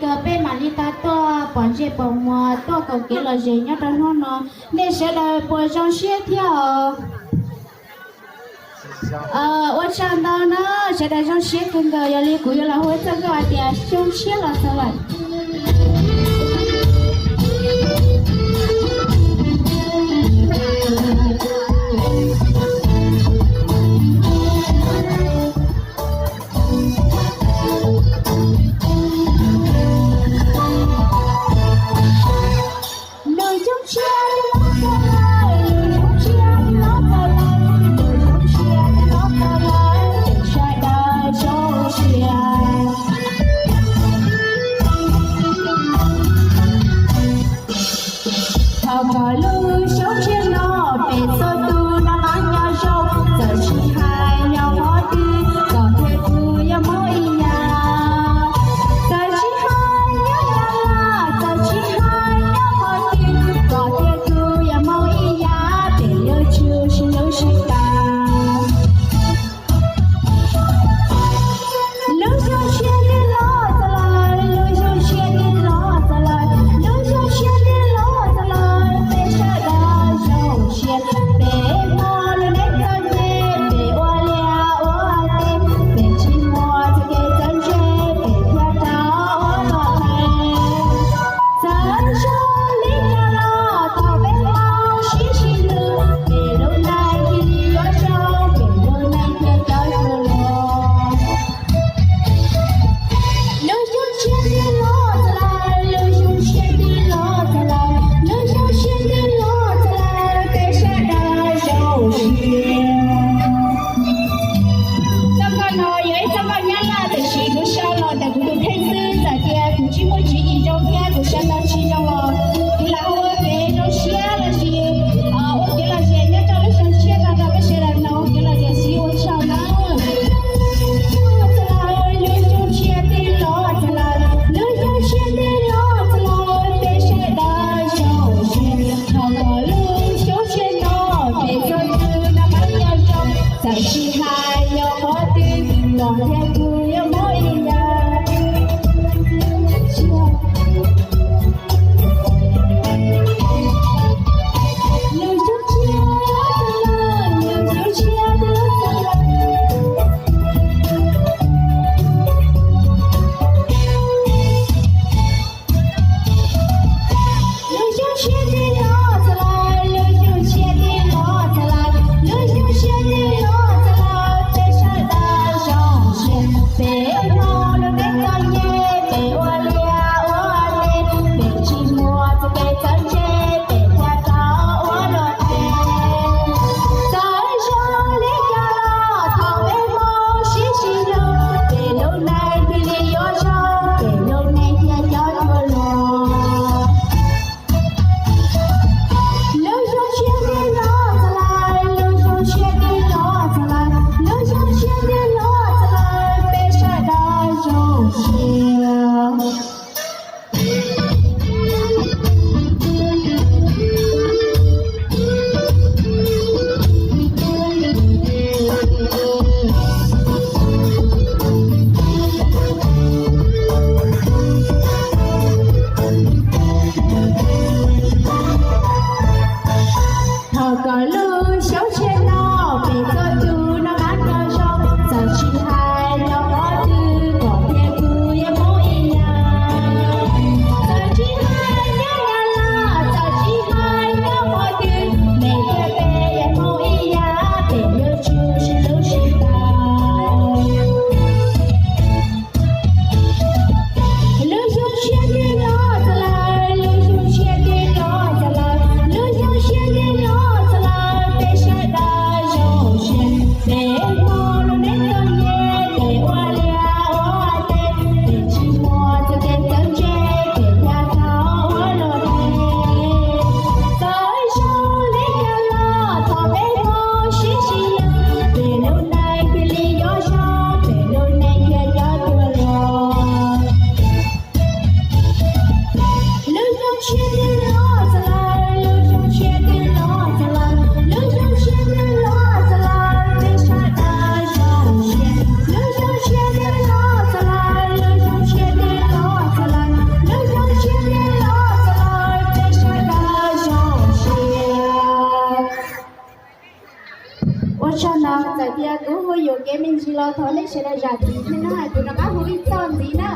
Ces peb mam li tau tuaj pom ntsej pom muag tuaj koom kev lom zem nyob rau hnub no. Nej sawv daws puas zoo siab thiab os? Ua tsaug ntau na, sawv daws zoo siab kawg nkaus, yog li kuv yuav los hu txoj nkauj hais tias zoo siab los txog lawm. Lub xyoo tshiab los txog lawm, lub xyoo tshiab los txog lawm, lub xyoo tshiab los txog lawm, peb sawv daws zoo siab. Thov kom lub xyoo tshiab no peb txhua tus noj qab nyob zoo, txawm tsis hais nyob qhov twg kom thiaj kuj yuav mus ib yam. Txawm tsis hais nyob qhov twg, txawm tsis hais nyob qhov twg kom thiaj kuj yuav mus ib yam, peb yuav tsum sib hlub sib pab. Lub xyoo tshiab twb los txog lawm, lub xyoo tshiab twb los txog lawm, lub xyoo tshiab twb los txog lawm, peb sawv Kev me ntsis los thov nej sawv daws zam txim thiab na, kuv rov qab hu ib txoj ntxiv na.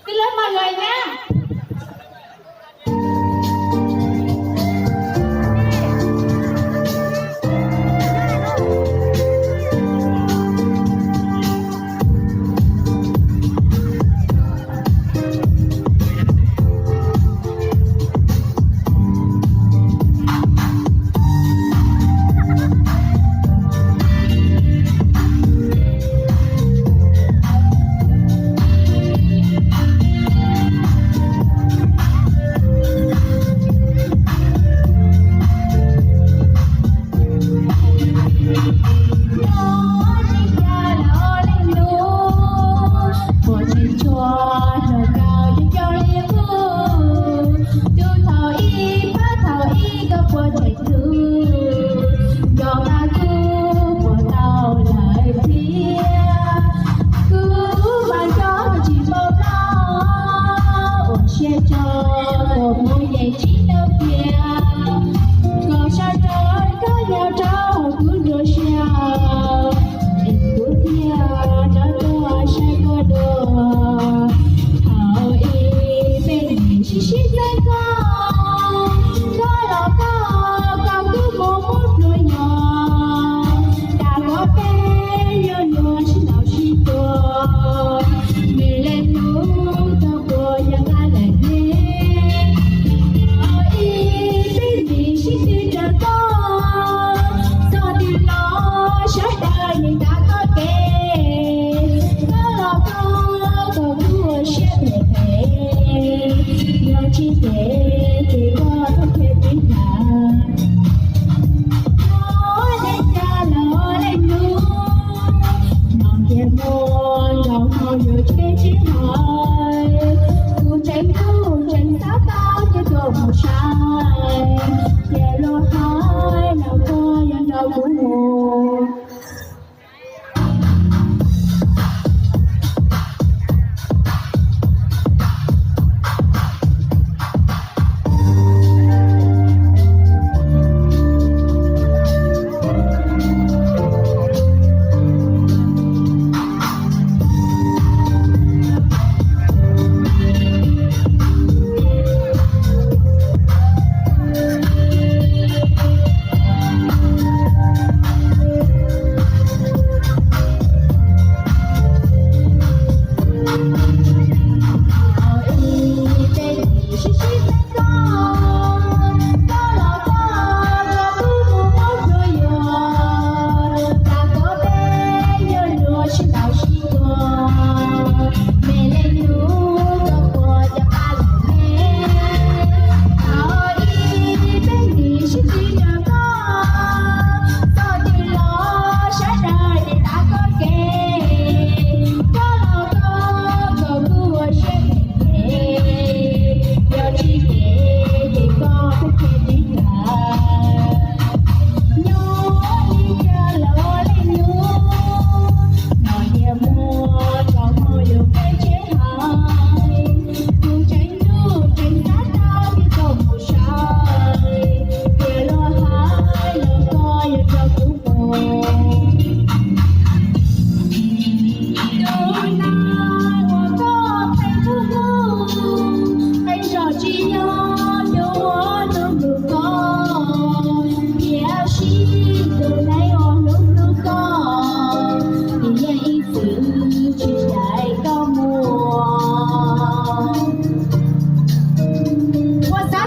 Tij laug Maj Luam na. Puas tseem tshuav hluas nkauj coob coob li kuv, tus thaum ib pab thaum ib koj puas tseem hlub, nco qab kuv puas tau lawm thiab. Kuv mas nco koj tsis npaum no, ua siab tso koj mus yeej tsis tau tiag, koj sab rau koj nyob rau kuv nruab siab, es kuv thiaj rov tuaj saib koj dua. Thaum ib peb sib sib txeeb koj, koj los koj, koj kuj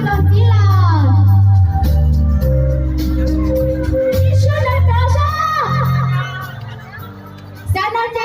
Los